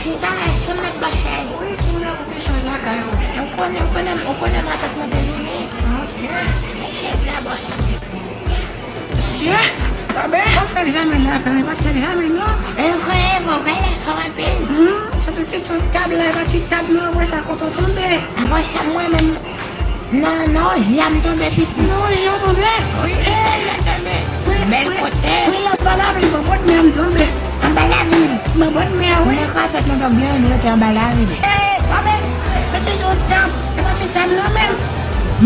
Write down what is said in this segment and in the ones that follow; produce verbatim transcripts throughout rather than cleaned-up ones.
Li ta wè si m met bò chèz. Wi, tou la pou te chèz la kay ou. Ou konnen, ou konnen, ou konnen matant mwen te vini. Ok. Men chèz la bò sa. Mesye, pa byen. Pa fè egzamen la, fè, pa fè egzamen non. E vre, e vre, ou genlè fò anpil. Hmm, se tout ti tab la, e pa ti tab non, apre sa, kote w tonbe. Apre sa, mwen menm, nan, nan ozye a m tonbe piti. Nan ozye w tonbe? Wi, e, m tonbe. Bèl kote. Wi, anba lavil, bò bòt mè a m tonbe. Anba lavil? Bò bòt mè a, wi. Mwen ka fèt mwen tonbe, mwen rete anba lavil. E, pa byen. Se ti tab, e pa ti tab non, men.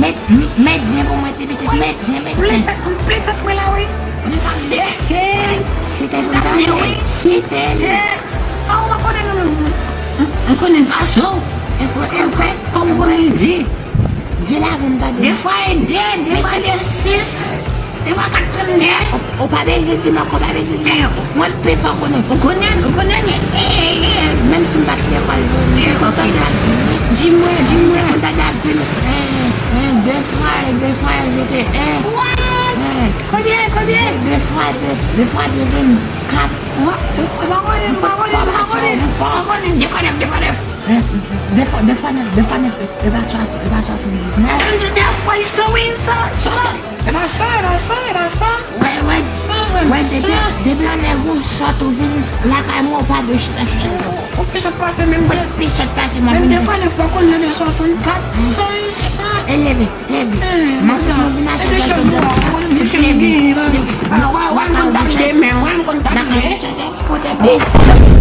Met, met zen pou mwen, ti pitit, met zen, met zen. Plen tèt, plen tèt mwen la, wi. Li pa byen. Hey, si te konsa, wi. Si te. A, ou pa konnen non, non. M konnen pa so. E pou, e pou, kòm ou konnen di. Di la pou m tande. De fwa e de, de fwa e sis, de fwa kat trannde. Ou, ou pa bezwen di m ankò, ou pa bezwen di m ankò. Mwen pi fò konnen. Ou konnen, ou konnen, men, e, e, e, menm si m pa t lekòl, ou tande ap di. Di mwen, di mwen. Ou tande ap di m, en, en, de fwa e, de fwa e, se te en. What? En. Konbyen, konbyen? De, de fwa de, de fwa de vennkat. Ou pa konnen, ou pa konnen, ou pa konnen, ou pa konnen. De fwa nèf, de fwa nèf. Eh, de fwa, de fwa nèf, de fwa nèf, e pa swa-, e pa swasanndisnèf. Swasanndisnèf, wi, san, wi, san, san. E pa san, e pa san, e pa san. Wè, wè, wè, depi, depi yon nèg ou sòt ou vin lakay mwen, ou pa dwe chita sou chèz la. Ou pi sòt pase menm de. Ou pi sòt pase mwen. Menm de fwa nèf pa konn nan de swasannkat, san, san. E leve, leve. Maten mwen vin achte gaz. Leve, leve. Wè, wè, m konn tap demen, wè, m konn tap demen. Fout de bèt.